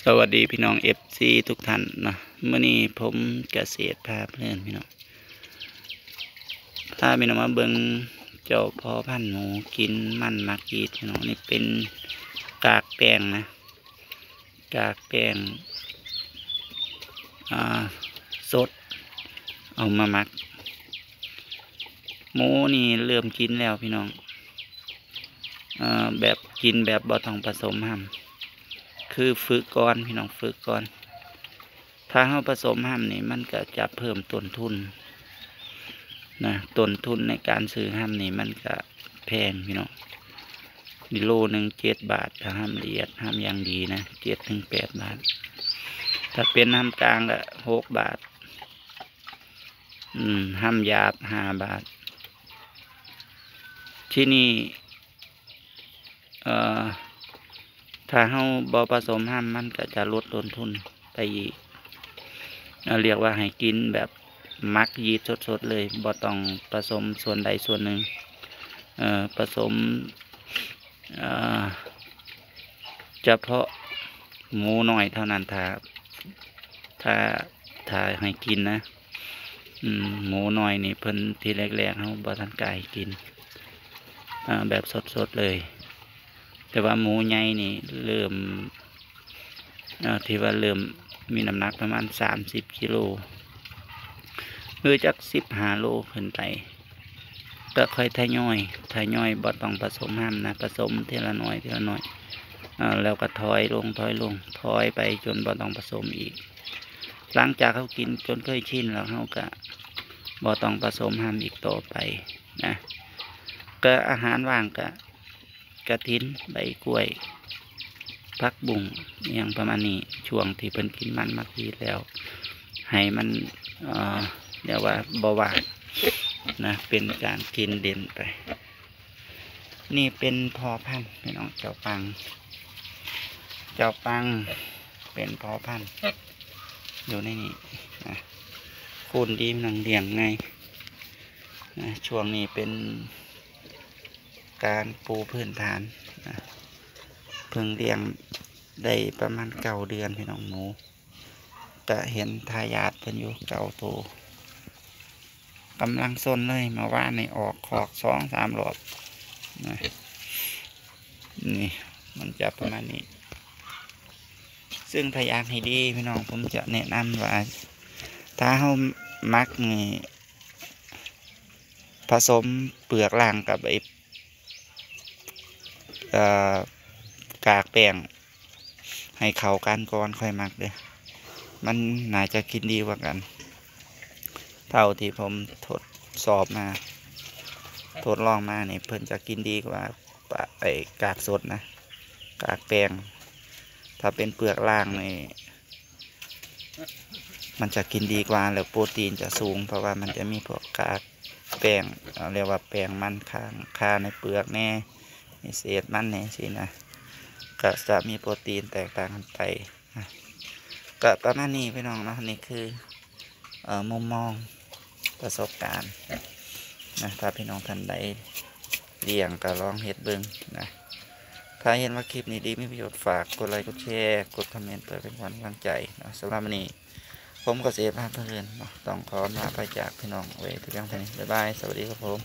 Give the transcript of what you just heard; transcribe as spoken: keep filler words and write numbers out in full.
สวัสดีพี่น้อง เอฟซี ทุกท่านเนาะ มื้อนี้ผมเกษตรพาเพลินพี่น้อง พาพี่น้องมาเบิ่งเจ้าพ่อพันธุ์หมูกินมันหมักยีสต์พี่น้อง นี่เป็นกากแป้งนะ กากแป้ง อ่า สด เอามาหมัก หมูนี่เริ่มกินแล้วพี่น้อง เอ่อ แบบกินแบบบ่ต้องผสมฮัม คือฝึกก่อนพี่น้อง ฝึกก่อน ถ้าเราผสมฮัมนี่มันก็จะเพิ่มต้นทุนนะ ต้นทุนในการซื้อฮัมนี่มันก็แพงพี่น้อง กิโลหนึ่งเจ็ดบาท ถ้าฮัมละเอียด ฮัมอย่างดีนะ เจ็ดถึงแปดบาท ถ้าเป็นฮัมกลางก็หกบาท อืม ฮัมหยาบห้าบาท ที่นี่ เอ่อ ถ้าเราบ่ผสมฮัมมันก็จะลดต้นทุนไปอีก เอ่อ เรียกว่าให้กินแบบหมักยีสต์สดๆเลย บ่ต้องผสมส่วนใดส่วนหนึ่ง เอ่อ ผสม เอ่อ เฉพาะหมูน้อยเท่านั้น ถ้า ถ้า ถ้าให้กินนะ อืม หมูน้อยนี่เพิ่นทีแรกๆ เฮาบ่ทันกล้าให้กิน อ่า แบบสดๆเลย แต่ว่าหมูใหญ่นี่เริ่ม อ่า ที่ว่าเริ่มมีน้ำหนักประมาณสามสิบกิโล หรือจักสิบห้าโลขึ้นไป ก็ค่อยทยอย ทยอย บ่ต้องผสมฮัมนะ ผสมทีละน้อย ทีละน้อย อ่า แล้วก็ถอยลง ถอยลง ถอยไปจนบ่ต้องผสมอีก หลังจากเขากินจนเคยชินแล้ว เขาก็บ่ต้องผสมฮัมอีกต่อไปนะ ก็อาหารว่างก็กระถิน ใบกล้วย ผักบุ้ง อหย่างประมาณนี้ ช่วงที่เพิ่นกินมันหมักยีสต์แล้ว ให้มัน เอ่อ เรียกว่าบ่ว่างนะ เป็นการกินเด่นไป นี่เป็นพ่อพันธุ์พี่น้อง เจ้าปัง เจ้าปังเป็นพ่อพันธุ์ อยู่ในนี้นะ คูนดีมันเลี้ยงง่ายนะ ช่วงนี้เป็นการปูพื้นฐานนะ เพิ่งเลี้ยงได้ประมาณเก้าเดือนพี่น้อง หมู ก็เห็นทายาทเพิ่นอยู่เก้าโต กำลังซนเลย เมื่อวานนี่ออกคอกสองสามรอบนะ นี่ มันจะประมาณนี้ ซึ่งถ้าอยากให้ดีพี่น้อง ผมจะแนะนำว่า ถ้าเราหมักนี่ ผสมเปลือกล่างกับไอ้ เอ่อ กากแป้ง ให้เข้ากันก่อนค่อยหมักเด้อ มันน่าจะกินดีกว่ากัน เท่าที่ผมทดสอบมา ทดลองมานี่ เพิ่นจะกินดีกว่าปะ ไอ้กากสดนะ กากแป้ง ถ้าเป็นเปลือกล่างนี่ มันจะกินดีกว่า แล้วโปรตีนจะสูง เพราะว่ามันจะมีพวกกากแป้ง เอ่อ เรียกว่าแป้งมันค้างคาในเปลือกแน่ มีเศษมันแน่สินะ ก็จะมีโปรตีนแตกต่างกันไปนะ ก็ประมาณนี้พี่น้องเนาะ นี่คือ เอ่อ มุมมองประสบการณ์นะ ถ้าพี่น้องท่านใดเลี้ยงก็ลองเฮ็ดเบิ่งนะ ถ้าเห็นว่าคลิปนี้ดีมีประโยชน์ ฝากกดไลค์ กดแชร์ กดคอมเมนต์ เพื่อเป็นขวัญกำลังใจนะ สำหรับวันนี้ ผมก็เสพาเพลินเนาะ ต้องขอลาไปจากพี่น้องไว้ที่เพียงเท่านี้ บ๊ายบาย สวัสดีครับผม